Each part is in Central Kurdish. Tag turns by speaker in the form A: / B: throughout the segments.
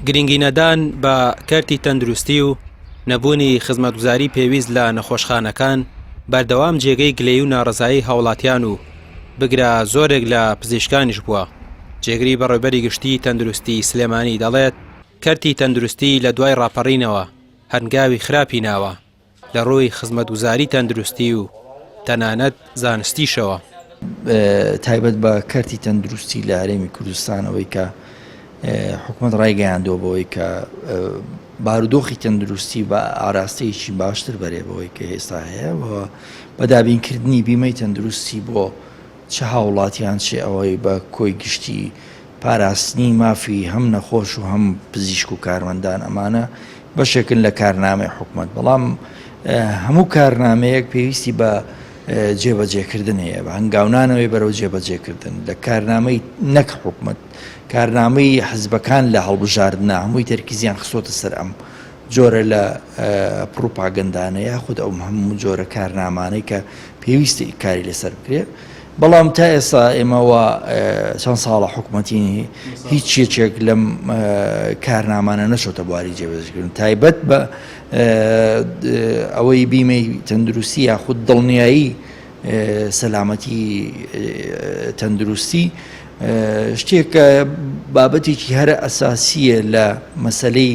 A: گرنگینەدان بە کەرتی تەندروستی و نەبوونی خزمەتگوزاری پێویست لە نەخۆشخانەکان بەردەوام جێگەی گلەیی و ناڕەزایی هاوڵاتیان و بگرە زۆرێک لە پزیشکانیش بووە. جێگری بەڕێوبەری گشتی تەندروستی سلێمانی دەڵێت، کەرتی تەندروستی لە دوای ڕاپەڕینەوە هەنگاوی خراپی ناوە. لە ڕووی خزمەتگوزاری تەندروستی و تەنانەت زانستیشەوە.
B: تایبەت بە کەرتی تەندروستی لە هەرێمی کوردستان ئەوەی کە حکومەت ڕایگەیاندووە بەوەی کە بارودۆخی تەندروستی بە ئاراستەیەکی باشتر بەرێ بەوەی کە ئێستا هەیە و بە دابینکردنی بیمەی تەندروستی بۆ چ هاوڵاتیان چ ئەوەی بە کۆی گشتی پاراستنی مافی هەم نەخۆش و هەم پزیشک و کارمەندان ئەمانە بەشێکن لە کارنامەی حکومەت بەڵام هەموو کارنامەیەک پێویستی بە جێبەجێکردن هەیە بە هەنگاونانەوەی بەرەو جێبەجێکردن لە کارنامەی نەک حکومەت کارنامەی حزبەکان لە هەڵبژاردنە هەمووی تەرکیزیان خستۆتە سەر ئەم جۆرە لە پڕوپاگەندانە یاخود ئەو هەموو جۆرە کارنامانەی کە پێویستە کاری لەسەر بکرێت بەڵام تا ئێستا ئێمە وا چەند ساڵە حکوومەتی هیچ یەکێک لەم کارنامانە نەچۆتە بواری جێبەجێکردن تایبەت بە ئەوەی بیمەی تەندروستی یاخود دڵنیایی سەلامەتی تەندروستی شتێکە بابەتێکی هەرە ئەساسیە لە مەسلەی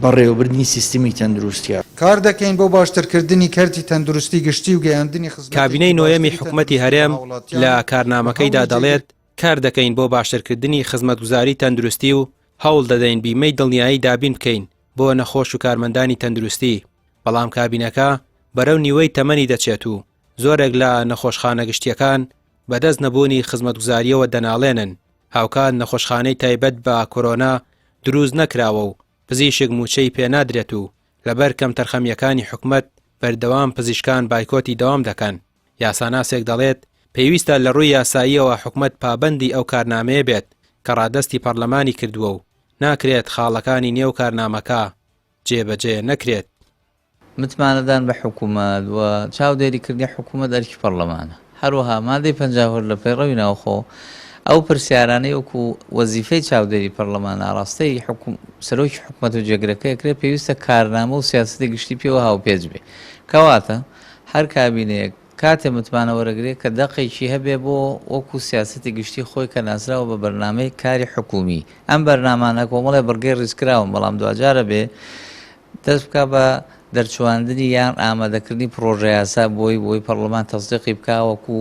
B: بەڕێوەبردنی سیستمی تەندروستیە.
C: کار دەکەین بۆ باشترکردنی کەرتی تەندروستی گشتی و گەیاندنی خزمەتێکی
A: کابینەی نۆیەمی
C: باشتری
A: حکومەتی
C: تەندروستی بە
A: هەرێم
C: هاوڵاتیان
A: لە
C: و
A: کارنامەکەیدا
C: هەوڵی
A: دەڵێت،
C: جێگیر
A: کار دەکەین بۆ باشترکردنی خزمەتگوزاری تەندروستی و هەوڵ دەدەین بیمەی دڵنیایی دابین بکەین بۆ نەخۆش و کارمەندانی تەندروستی، بەڵام کابینەکە بەرەو نیوەی تەمەنی دەچێت و زۆرێک لە نەخۆشخانە گشتییەکان بەدەست نەبوونی خزمەتگوزارییەوە دەناڵێنن، هاوکات نەخۆشخانەی تایبەت بە کۆرۆنا دروست نەکراوە و پزیشک مووچەی پێنادرێت و لەبەر کەمتەرخەمییەکانی حکومەت بەردەوام پزیشکان بایکۆتی دەوام دەکەن. یاساناسێک دەڵێت، پێویستە لە ڕووی یاساییەوە حکومەت پابەندی ئەو کارنامەیە بێت کە ڕادەستی پەڕلەمانی کردووە و ناکرێت خاڵەکانی نێو کارنامەکە جێبەجێ نەکرێت.
D: متمانەدان بە حکومەت و چاودێریکردنی حکومەت ئەرکی پەڕلەمانە. هەروەها مادەی 58 لە پەیڕەوی ناوخۆ ئەو پرسیارانەی وەکو وەزیفەی چاودێری پەڕلەمان ئاڕاستەی سەرۆکی حکومەت و جێگرەکەی ئەکرێت پێویستە کارنامە و سیاسەتی گشتی پێوە هاوپێچ بێ. کەواتە هەر کابینەیەک کاتێ متمانە وەرەگرێ کە دەقێکی هەبێ بۆ وەکو سیاسەتی گشتی خۆی کە ناسراوە بە بەرنامەی کاری حکومی. ئەم بەرنامانە کۆمەڵێ بڕگەی ڕیزکراون بەڵام دواجار ئەبێ دەست بکا بە دەرچواندنی یان ئامادەکردنی پڕۆژەیاسا بۆی بۆی پەڕلەمان تەسدیقی بکا وەکو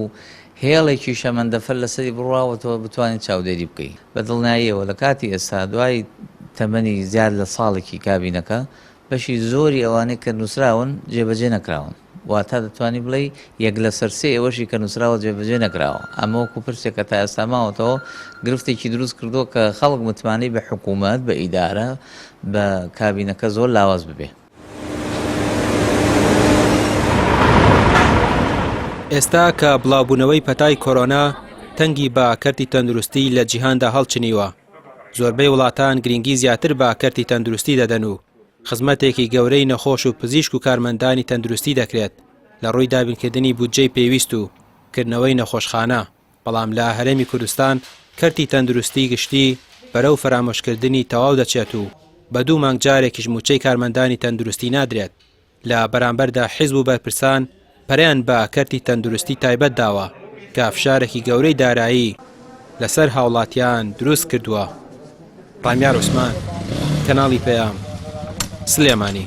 D: هێڵێکی شەمەندەفەر لەسەری بڕوا و تۆ بتوانی چاودێری بکەی. بە دڵنیاییەوە لە کاتی ئێستا دوای تەمەنی زیاد لە ساڵێکی کابینەکە بەشی زۆری ئەوانەی کە نووسراون جێبەجێ نەکراون. واتە دەتوانی بڵێی یەک لەسەر سێی ئەوەشی کە نووسراوە جێبەجێ نەکراوە. ئەمە وەکو پرسێک کە تا ئێستا ماوەتەوە گرفتێکی دروست کردووە کە خەڵک متمانەی بە حکوومەت، بە ئیدارە، بە کابینەکە زۆر لاواز ببێ.
A: ئێستا کە بڵاوبوونەوەی پەتای کۆرۆنا تەنگی بە کەرتی تەندروستی لە جیهاندا هەڵچنیوە، زۆربەی وڵاتان گرنگی زیاتر بە کەرتی تەندروستی دەدەن و خزمەتێکی گەورەی نەخۆش و پزیشک و کارمەندانی تەندروستی دەکرێت لە ڕووی دابینکردنی بودجەی پێویست و کردنەوەی نەخۆشخانە، بەڵام لە هەرێمی کوردستان کەرتی تەندروستی گشتی بەرەو فەرامۆشکردنی تەواو دەچێت و بە دوو مانگ جارێکیش مووچەی کارمەندانی تەندروستی نادرێت. لە بەرامبەردا حیزب و بەرپرسان پەرەیان بە کەرتی تەندروستی تایبەت داوە کە فشارێکی گەورەی دارایی لەسەر هاوڵاتیان دروست کردووە. ڕامیار عوسمان، کەناڵی پەیام، سلێمانی.